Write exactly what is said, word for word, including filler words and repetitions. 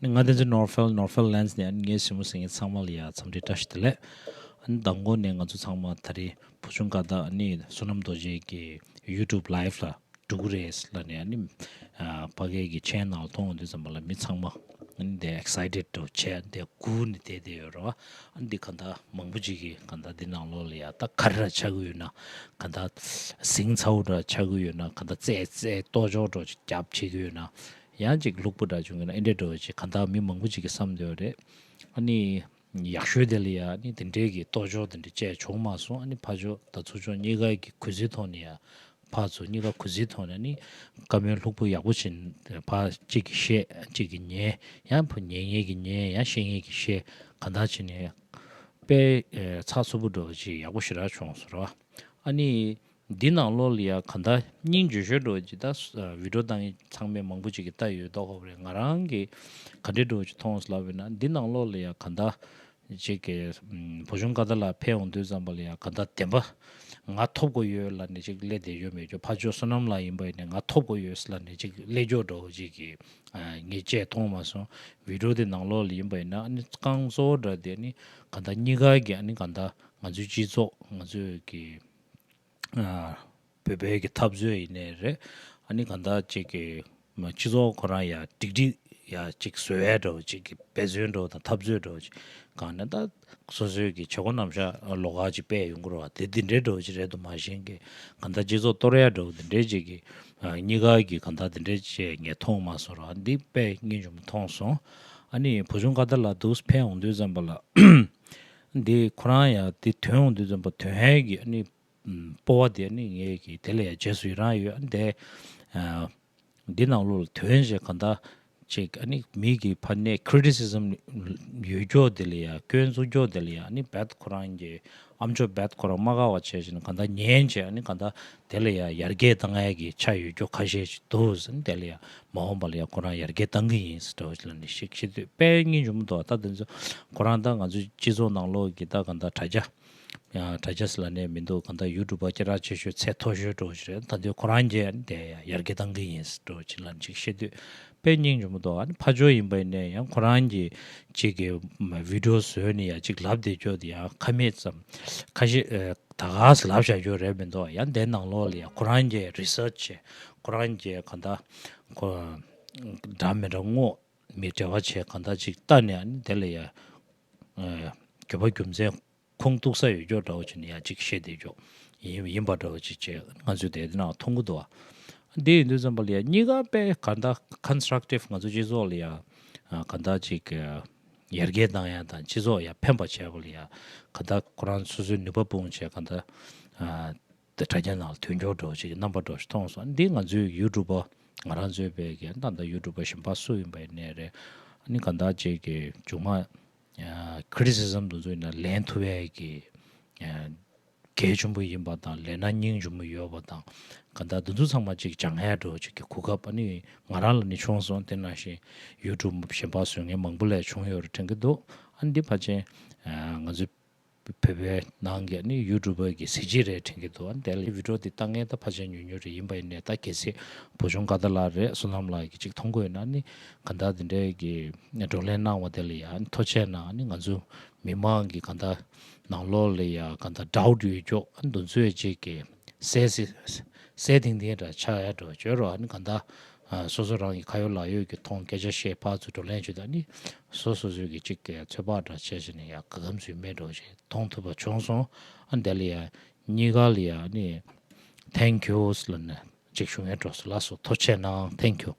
ནི་ང་བསྟན་འཛིན་ནོར་འཕེལ། ནོར་འཕེལ་ལེན་སི་ནས་ཨ་ནི་ངའི་གཟིགས་མོ་གཟིགས་མཁན་ཚང་མ་ལ་ཡ་འཚམས་འདྲི་བཀྲ་ཤིས་བདེ་ལེགས། ཨ་ནི་མདང་དགོང་ནས་ང་ཚོ་ཚང་མ་ད་རེས་བུ་ཆུང་ཀ་དག་ཨ་ནི་བསོད་ནམས་རྡོ་རྗེ་གི་YouTube live ལ་འགྲོ་གི་རེད་ལབ་ནས་ཨ་ནི་ཨ་ཕ་གི་གི་channel མཐོང་ཡོང་དུས་ཙམ་པ་ལ་མི་ཚང་མ་ཨ་ནི་དེ་excited འདྲ་བྱས་དེ་སྒུག་ནས་བསྡད་བསྡད་ཡོད་རེད་བ། ཨ་ནི་འདི་ག་ད་མང་པོ་ཅིག་གིས་ག་ད་འདི་ནང་ལོགས་ལ་ཡ་ད་ག་རེ་ཆགས་ཀྱི་ཡོད་ན། ག་ད་ཟིང་ཚ་བོ་འདྲ་ཆགས་ཀྱི་ཡོད་ན། ག་ད་རྩེད་རྩེད་གཏོར་ཆོག་འདྲ་ཅིག་རྒྱབ་བྱེད་ཀྱི་ཡོད་ན། ཡང་ཅིག་ལུག་པོ་འདྲ་བྱུང་གི་ན་ཨེ་འདྲ་འདྲ་བོ་ཅིག་ག་ད་མི་མང་པོ་ཅིག་གིས་བསམ་བསྡད་ཡོད་རེད། ཨ་ནི་ཡག་ཤོས་དེ་ལ་ཡ་ཨ་ནི་དེ་འདྲའི་གི་གཏོར་ཆོག་དེ་འདྲ་བཅས་བྱུང་མ་སོང་། ཨ་ནི་ཕར་ཕྱོགས་ད་ཚུར་ཕྱོགས་གཉིས་ཀ་གི་གུས་བརྩིའི་ཐོག་ནས་ཡ་ཕར་ཚུར་གཉིས་ཀ་གུས་བརྩིའི་ཐོག་ནས་ཨ་ནི་བཀའ་མོལ་ལྷུག་པོ་ཡག་པོ་བྱས་ཕར་གཅིག་གིས་བཤད་གཅིག་གིས་ཉན། ཡང་ཕར་ཉན་མཁན་གྱིས་ཉན། ཡང་བཤད་མཁན་གྱིས་བཤད། ག་འདྲ་བྱས་ནས་དཔེ་ཨེ་ཚགས་ཚུད་པོ་འདྲ་བོ་ཅིག་ཡག་པོ་ཞེ་དྲག་བྱུང་སོང་ར། ཨ་ནི་འདི་ནང་ལོགས་ལ་ཡ་ག་འདྲ་སྙིང་རྗེ་ཤོས་འདྲ་བོ་ཅིག་ད་ཨ་video བཏང་མཁན་ཚང་མས་མང་པོ་ཅིག་གིས་ལྟ་ཡོད་མདོག་ཁ་པོ་རེད། ང་རང་གིས་ག་འདྲ་འདྲ་བོ་ཅིག་མཐོང་སོང་ལབ་པ་ཡིན་ན། འདི་ནང་ལོགས་ལ་ཡ་ག་འདྲ་ཅིག་གི་ཨམ་བུ་ཆུང་ཀ་ད་ལགས་ཕེབས་ཡོང་དུས་ཙམ་པ་ལ་ཡ་ག་འདྲ་བདེན་པ་ང་ཐོབ་དགོས་ཡོད་ལབ་ནས་ཅིག་སླེབས་བསྡད་ཡོད་མེད་ཅོ། ཕར་ཕྱོགས་བསོད་ནམས་ལགས་ཡིན་པ་ཡིན་ནའི་ང་ཐོབ་དགོས་ཡོད་ལབ་ནས་ཅིག་སླེབས་ཀྱོག་འདྲ་བོ་ཅིག་གི་ཨ་ངས་བཅས་མཐོང་མ་སོང་། video དེ་ནང་ལོགས་ལ་ཡིན་པ་ཡིན་ན་ཨ་ནི་རྐང་གཙོ་བོ་འདྲ་དེ་ནི་ག་འདྲ་གཉིས་ཀ་གི་ཨ་ནི་ག་འདྲ་ང་ཚོའི་སྤྱི་ཚོགས་ང་ཚོའི་གི་ཨ་བོད་པའི་གི་འཐབ་རྩོད་ཡིན་ནའི་རེད། ཨ་ནི་ག་འདྲ་ཅིག་གི་མ་སྤྱི་ཚོགས་ཁོ་རང་ཡ་སྒྲིག་སྒྲིག་ཡ་ཅིག་བཟོ་ཡ་འདྲ་བོ་ཅིག་གི་འབད་བརྩོན་འདྲ་བོ་དང་འཐབ་རྩོད་འདྲ་བོ་ཅིག་གང་ནས་ད་སོ་སོའི་གི་བྱེད་སྒོ་རྣམ་གཞག་ལོགས་ཀ་ཅིག་སྤེལ་ཡོང་གི་རེད་བ། དེ་འདི་འདྲའི་འདྲ་བོ་ཅིག་རེད་འདུག་མ་གཞན་གི་ག་འདྲ་སྤྱི་ཚོགས་གཏོར་ཡ་འདྲ་བོ་འདི་འདྲའི་ཅིག་གི་ཨ་གཉིས་ཀ་གི་ག་འདྲ་འདི་འདྲའི་ཅིག་ངས་མཐོང་མ་སོང་ར། འདི་དཔེ་སྙིང་རྗེ་མོ་མཐོང་སོང་། ཨ་ནི་བུ་ཆུང་ཀ་ད་ལགས་འདུག་ཕེབས་ཡོང་དུས་ཙམ་པ་ལ་འདི་ཁོ་རང་ཡ་འདི་ཐོན་ཡོང་དུས་ཙམ་པ་ཐོན་ཡས་ཀྱི་ཨ་ནི་ཨམ་སྤོབས་པ་དེ་ནི་ངས་ཀྱི་དེ་ལ་ཡ་རྗེས་སུ་ཡི་རང་ཡོད། ཨ་ནི་དེ་ཨ་འདི་ནང་ལོགས་ལ་དོན་ཞེས་གང་ལྟར་ཅིག་ཨ་ནི་མི་གི་ཕ་ནས་criticism ཡོད་ཀྱོག་དེ་ལ་ཡ་སྐྱོན་འཛུགས་ཀྱོག་དེ་ལ་ཡ་ཨ་ནི་བེད་ཁོ་རང་གི་ཨམ་ཅོག་བེད་ཁོ་རང་མ་དགའ་བ་བྱས་ཤིང་གང་ལྟར་ཉན་བྱས་ཨ་ནི་གང་ལྟར་དེ་ལ་ཡ་ཡར་རྒྱས་བཏང་ཡ་གི་ཆ་ཡོད་ཀྱོག་ཁ་ཤས་ཤིག་འདུག་ཟེར། ཨ་ནི་དེ་ལ་ཡ་མ་འོངས་པ་ལ་ཡ་ཁོ་རང་ཡར་རྒྱས་བཏང་གི་ཡིན་ཟེར་འདྲ་བོ་ཞིག་ལ་ནི་ཤིག་ཤིག་དུས་དཔེ་སྙིང་རྗེ་མོ་འདུག་ད་དེ་ཚོ་ཁོ་རང་ད་ང་ཚོའི་སྤྱི་ཚོགས་ནང་ལོགས་ཀྱི་ད་གང་ལྟར་དྲ་རྒྱ། ཡང་དྲ་རྒྱ་ཟེར་ལབ་ནས་མི་འདུག་གང་ལྟར་ཡུ་ཊུབ་པ་སྐད་གྲགས་ཆེ་ཤོས་ཚད་མཐོ་ཤོས་འདྲ་བོ་ཞིག་རེད། ད་དུང་ཁོ་རང་གིས་དེ་ཡར་རྒྱས་བཏང་གི་ཡིན་འདྲ་བོ་ཅིག་ལབ་ཅིག་བཤད་དུས་དཔེ་སྙིང་རྗེ་མོ་འདུག་ཨ་ནི་ཕར་ཕྱོགས་ཡིན་པ་ཡིན་ནའི་ཡང་ཁོ་རང་གིས་ཅིག་གི་བི་ཌི་ཡོ་བཟོས་ནས་ཡང་ཅིག་ལབ་བསྡད་ཀྱོག་དེ་ཡང་ཁ་མེད་ཙམ་ཁ་ཤས་ཨ་ད་ག་ཟེ་ལབ་བཞག་ཀྱོག་རེད་མི་འདུག་ཡང་དེ་ནང་ལོགས་ལ་ཡང་ཁོ་རང་གིས་རི་སར་ཆི་བྱས། ཁོ་རང་གིས་གང་ལྟར་ཁོ་འདྲ་མི་འདྲ་དངོས་མི་འབྲེལ་བ་བྱས་གང་ལྟར་ཅིག་ལྟ་ནས་ཨ་ནི་དེ་ལ་ཡང་ཨ་རྒྱུ་མ་རྒྱུ་མཚན་ཁུངས་གཏུགས་ས་ཡོད་ཀྱོག་འདྲ་བོ་ཅིག་ནས་ཡང་ཅིག་བཤད་བསྡད་ཀྱོག་ཡིན་ཡིན་པ་འདྲ་བོ་ཅིག་བྱས་ང་ཚོས་དེ་དེ་ནང་མཐོང་གི་འདུག་བ། དེ་ཡིན་དུས་ཙམ་པ་ལ་ཡང་གཉིས་ཀ་དཔེ་གང་ལྟར་constructive ང་ཚོ་སྤྱི་ཚོགས་ལ་ཡང་ཨ་གང་ལྟར་ཅིག་ཨ་ཡར་རྒྱས་བཏང་ཡ་དང་སྤྱི་ཚོགས་ཡར་ཕན་པ་བྱས་པ་ལ་ཡང་གང་ལྟར་ཁོ་རང་སོ་སོའི་ནུས་པ་སྤུངས་བྱས་གང་ལྟར་ཨ་དེ་དྲ་རྒྱ་ནང་ལ་ཐོན་ཀྱོག་འདྲ་བོ་ཅིག་གི་རྣམ་པ་འདྲ་བོ་ཞིག་མཐོང་སོང་། འདི་ང་ཚོའི་ཡུ་ཊུབ་པ་ང་རང་ཚོའི་བས་ཀྱི་ད་ལྟ་ཡུ་ཊུབ་པ་གཞན་པ་སུ་ཡིན་པ་ཡིན་ནའི་རེད། ཨ་ནི་གང་ལྟར་ཅིག་གི་མཇུག་མ་ཨ་criticism དེ་ཚོ་ཡིན་ན་ལེན་ཐུབ་ཡས་ཀྱི་ཨ་གལ་ཆེན་པོ་ཡིན་པ་དང་ལེན་ན་སྙིང་རྗེ་མོ་ཡོད་པ་དང་གང་ལྟར་འདི་ཚོ་ཚང་མ་ཅིག་སྦྱང་ཡས་འདྲ་བོ་ཅིག་གི་གོ་སྐབས་ཨ་ནི་ང་རང་ལ་ནི་བྱུང་སོང་། དེ་ནང་བཞིན་ཡུ་ཊུབ་གཞན་པ་བཟོ་མཁན་མང་པོ་ལ་བྱུང་ཡོད་རེད་དྲན་གྱི་འདུག་ཨ་ནི་འདི་ཕལ་ཆེར་ཨ་ང་ཚོའི་བོད་པའི་ནང་གི་ནི་ཡུ་ཊུབ་པ་གི་གཟི་བརྗིད་རེད་དྲན་གྱི་འདུག་ཨ་ནི་དེ་ལ་བི་ཌི་ཡོ་འདི་ལྟ་མཁན་ད་ཕལ་ཆེར་ཉུང་ཉུང་རེད། ཡིན་པ་ཡིན་ནའི་ད་གལ་སྲིད་བུ་ཆུང་ཀ་ད་ལགས་རེད་བསོད་ནམས་ལགས་ཀྱིས་ཅིག་མཐོང་གི་ཡོད་ན་ནི་གང་ལྟར་དེ་འདྲའི་གི་བགྲོ་གླེང་གནང་བ་དེ་ལ་ཡང་ཐུགས་རྗེ་གནང་། ཨ་ནི་ང་ཚོ་མི་མང་གི་གང་ལྟར་ནང་ལོགས་ལ་ཡང་གང་ལྟར་ཌའུ་ཊི་ཡོད་ཀྱོག་ཨ་ནི་འདི་ཚོའི་ཅིག་གི་གསལ་སི་གསལ་ཐིང་ཐིང་འདྲ་ཆགས་ཡ་འདྲ་བྱོས་རོགས། ཨ་ནི་གང་ལྟར་ཨ་སོ་སོ་རང་གི་ཁ་ཡོད་ལག་ཡོད་ཀྱི་མཐོང་སྐད་ཆ་བཤད་ཕར་ཚུར་བགྲོ་གླེང་བྱེད་དུས་ཨ་ནི་སོ་སོ་སོ་གི་ཅིག་གི་ཚོད་དཔག་འདྲ་བྱས་བྱས་ནས་ཡ་ག་གམ་ཚུལ་མེད་འགྲོ་བྱས་མཐོང་ཐུབ་པ་བྱུང་སོང་། ཨ་འདི་ལ་ཡ་གཉིས་ཀ་ལ་ཡ་ཨ་ནི་thank you ལབ་ནས་ཅིག་ཞུ་ངེས་འགྲོ་སོང་། ལགས་སོ། ཐུགས་རྗེ་གནང་། thank you།